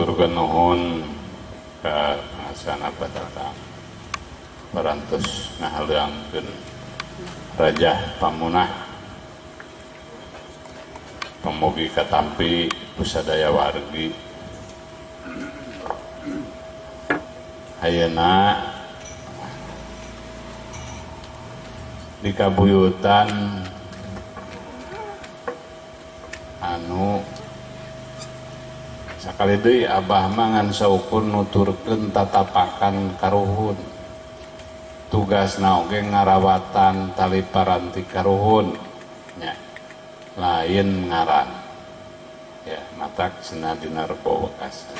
Haturkeun nuhun ka Hasan Batata parantos ngahaleungkeun Rajah Pamunah pamugi katampi ku sadaya wargi. Ayeuna di kabuyutan anu sakali deui Abah mah ngan saukur nuturkeun tatapakan karuhun, tugasna oge ngarawatan tali paranti karuhun nya, lain ngaran ya, matak cenah dina Rebo Wekasan.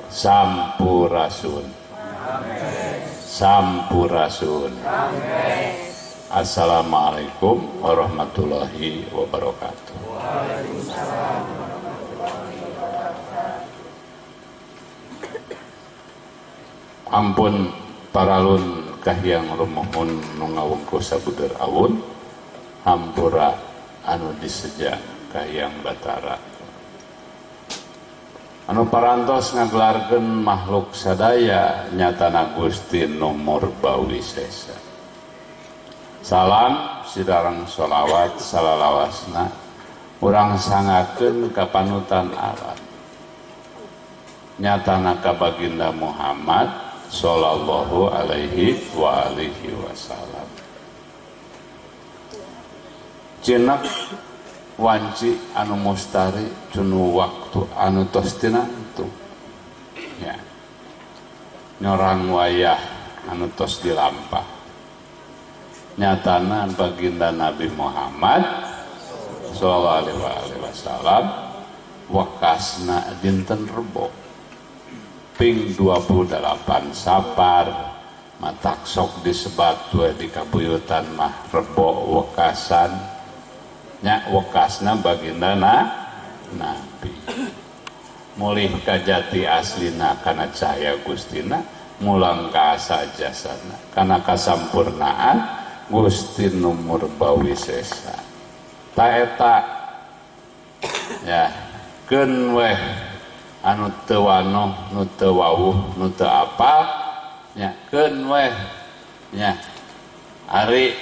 Sampurasun. Sampurasun. Assalamualaikum warahmatullahi wabarakatuh. Ampun paralun kahiyang rumohon nu ngawengku sabudeur awun, hampura anu diseja kahiyang Batara anu parantos ngagelarkeun makhluk sadaya nyatana Gusti nu Murbawisesa. Salam sidareng sholawat salalawasna urang sangakeun ka panutan alam nyatana ka baginda Muhammad sallallahu alaihi wa alihi wasallam. Cinek wanci anu mustari cunu waktu anu tos tinantu ya, nyorang wayah anu tos dilampah nyatana baginda Nabi Muhammad sallallahu alaihi wasallam wakasna dinten Rebo ping 28 Sapar, matak sok disebat we di kabuyutan mah Rebo Wekasan nya, wekasna baginda Nabi mulih ka jati aslina kana cahaya Gustina, mulang ka asa jasana kana kasampurnaan Gusti nu Murbawisesa. Ta eta ya, keun weh anu teu wanoh, nu teu wawuh, nu teu apal nya, keun weh nya, ari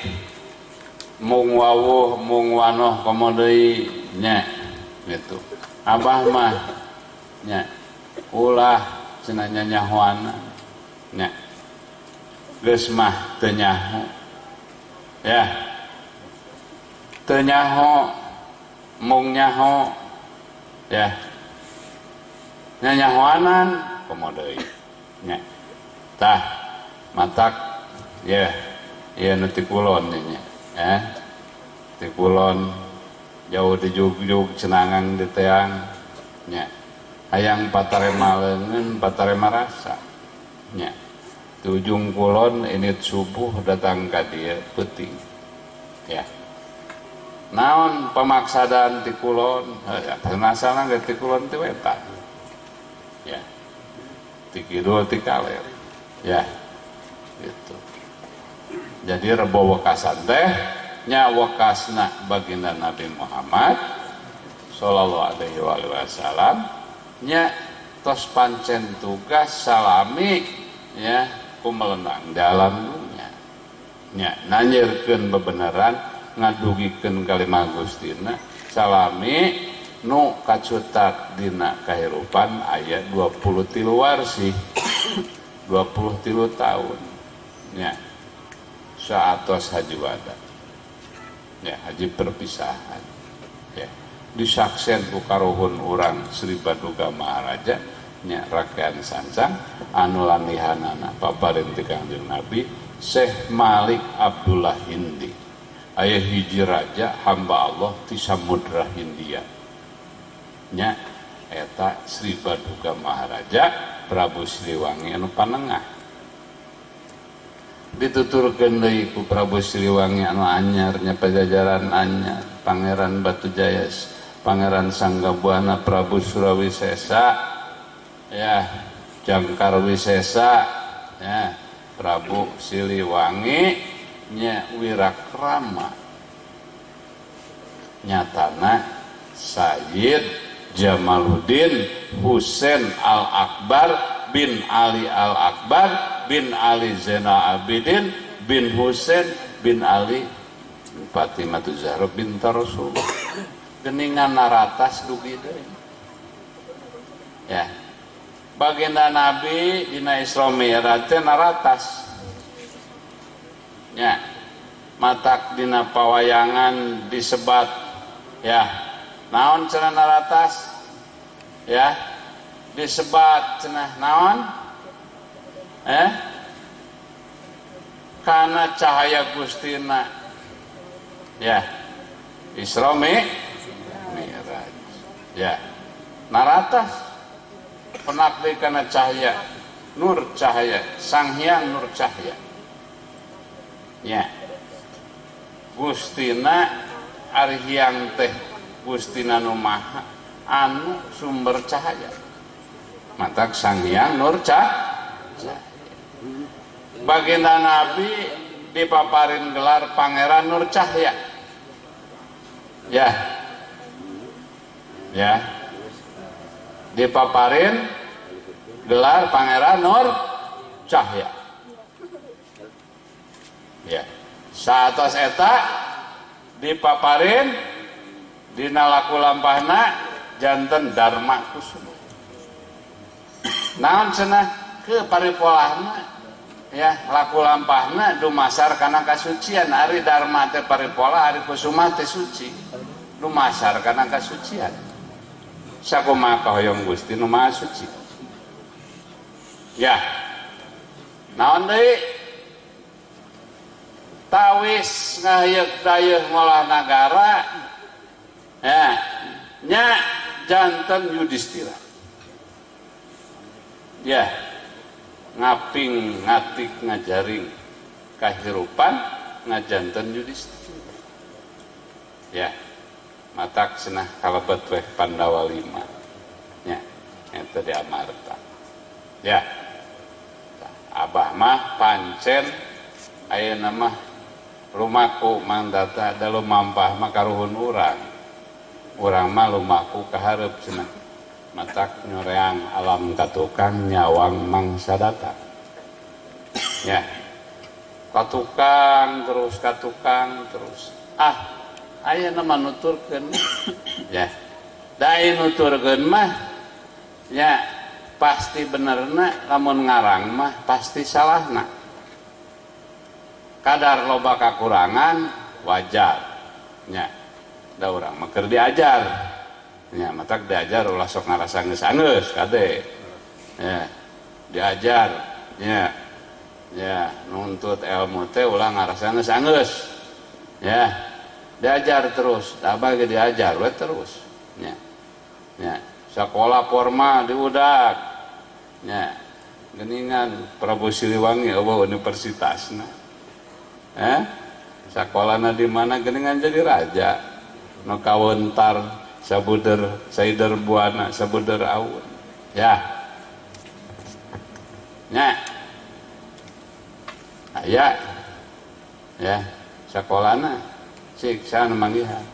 mung wawuh mung wanoh komo deui nya gitu. Abah mah nya ulah cenah nyanyahoana nya, geus mah teu nyaho ya, teu nyaho mung nyaho ya, nyanyahoanan komo deui nya. Tah matak ya, ya nu ti kulon nya ya, ti kulon jauh di jugjug cenangang di teang nya, hayang patarema leungeun patarema rasa nya, di ujung kulon ini subuh datang ka dieu peuting ya. Naon pamaksadan ti kulon? Penasaran ge ti kulon ti wetan ya, ti kidul ti kaler ya gitu. Jadi Rebo Wekasan teh nya wekasna baginda Nabi Muhammad sallallahu alaihi wasallam nya, tos pancen tugas salami ya kumelenang dalam dunia nya, nanyirkeun bebeneran, ngadugikeun kalimah Gustina salami nu kacutat dina kahirupan aya 23 warsih, 23 tahun nya, saatos haji wada ya, haji perpisahan ya, disaksen ku karuhun urang Sri Baduga Maharaja nya, rakyat sancang anu lanihanana paparin ti Kangjeng Nabi Syekh Malik Abdullah Hindi, aya hiji raja hamba Allah ti Samudra Hindia nya, eta Sri Baduga Maharaja Prabu Siliwangi anu panengah. Dituturkeun deui ku Prabu Siliwangi anu anyar nya, pajajaran anyar, Pangeran Batu Jaya, Pangeran Sanggabuana, Prabu Surawisesa ya, Jangkar Wisesa ya, Prabu Siliwangi nya Wirakrama nyatana Sayyid Jamaluddin Husain Al Akbar bin Ali Al Akbar bin Ali Zainal Abidin bin Husain bin Ali Fatimah Zahra binta Rasulullah. Geningan naratas dugi deui ya. Baginda Nabi dina Isra Mi'raj teh naratas ya, matak dina pawayangan disebat ya, naon cenah naratas ya, disebat cenah naon karena cahaya Gustina ya, Isra Mi'raj ya, naratas penak deui kana cahaya nur cahaya Sang Hyang Nur Cahya ya. Gustina ari hyang teh Gustina nu maha anu sumber cahaya, matak Sang Hyang Nur Cahaya. Baginda Nabi dipaparin gelar Pangeran Nur Cahya ya, ya dipaparin gelar Pangeran Nur Cahya ya. Saatos eta dipaparin dina laku lampahna janten Dharma Kusuma. Naon cenah ke paripolahna ya, laku lampahna dumasar kana kasucian. Ari Dharma teh paripolah, ari Kusuma teh suci, dumasar kana kasucian. Sakumaha kahoyong Gusti nu Maha Suci ya. Naon deui, tawis ngahyeuk dayeuh ngolah nagara ya nya, janten Yudhistira ya, ngaping ngatik ngajaring kahirupan ngajanten Yudhistira ya. Matak cenah kalebet weh Pandawa 5 nya, eta di Amarta ya. Abah mah pancen ayeuna mah lumaku Mang Tata da lumampah mah karuhun urang, urang mah lumaku ka hareup cenah. Matak nyoreang alam katukang nyawang mangsa datang ya, katukang terus, katukang terus. Ah, ayeuna mah nuturkeun ya, da nuturkeun mah ya pasti benerna, lamun ngarang mah pasti salahna, kadar loba kakurangan wajar nya, da urang mah keur diajar nya. Matak diajar ulah sok ngarasa geus anggeus, kade ya diajar nya ya, nuntut ilmu teh ulah ngarasa geus anggeus ya, diajar terus. Abah ge diajar we terus nya nya, sekolah formal diudak nya. Geningan Prabu Siliwangi eueuh universitasna, sakolana di mana? Geningan jadi raja nu kawentar sabuder saider buana sabuder aun ya nya. Aya ya sakolana siksa nu manggihan.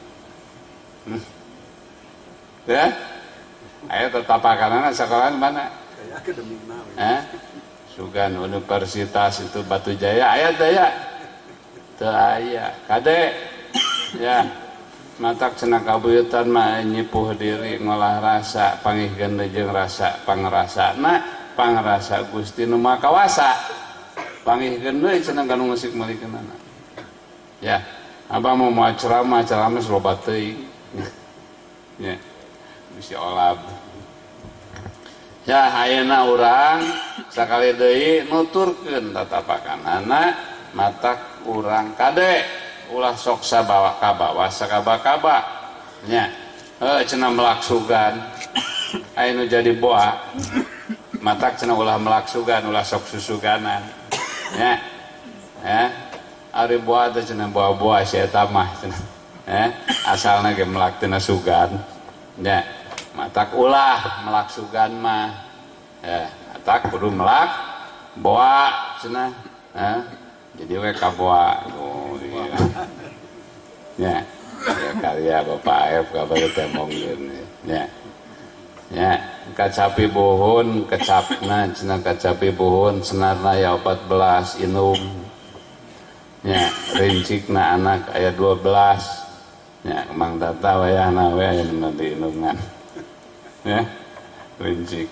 Ya aya tetapakanana sekolahan mana? Sugan universitas itu Batu Jaya aya teu ya? Teu aya kade ya. Matak cenah kabuyutan mah nyipuh diri ngolah rasa, panggihkeun jeung rasa pangrasana, pangrasa Gusti nu Maha Kawasa, panggihkeun deui cenah ka nu musik malikeunana ya. Abah mau mau ceramah, ceramah loba teuing ya, bisi olab ya. Ayeuna urang sakali deui nuturkeun tatapakanana, matak urang kade ulah sok sabawa kabawa sakaba-kaba nya. Heuh cenah melak sugan aya nu jadi boa, matak cenah ulah melak sugan, ulah sok susuganan nya. Ari boa teh cenah boa-boa si eta mah cenah, asalna ge melak tina sugan nya. Matak ulah melak sugan mah ya, matak kudu melak boa cenah, jadi we kaboa. Oh iya ya ya, karya Bapak Aep kabar temongkeun ya. Ya, kacapi buhun kecapna cenah, kacapi buhun senarna aya 14 indung nya, rincikna anak aya 12 nya. Mang Tata wayahna we aya nu diindungan ya, rincik.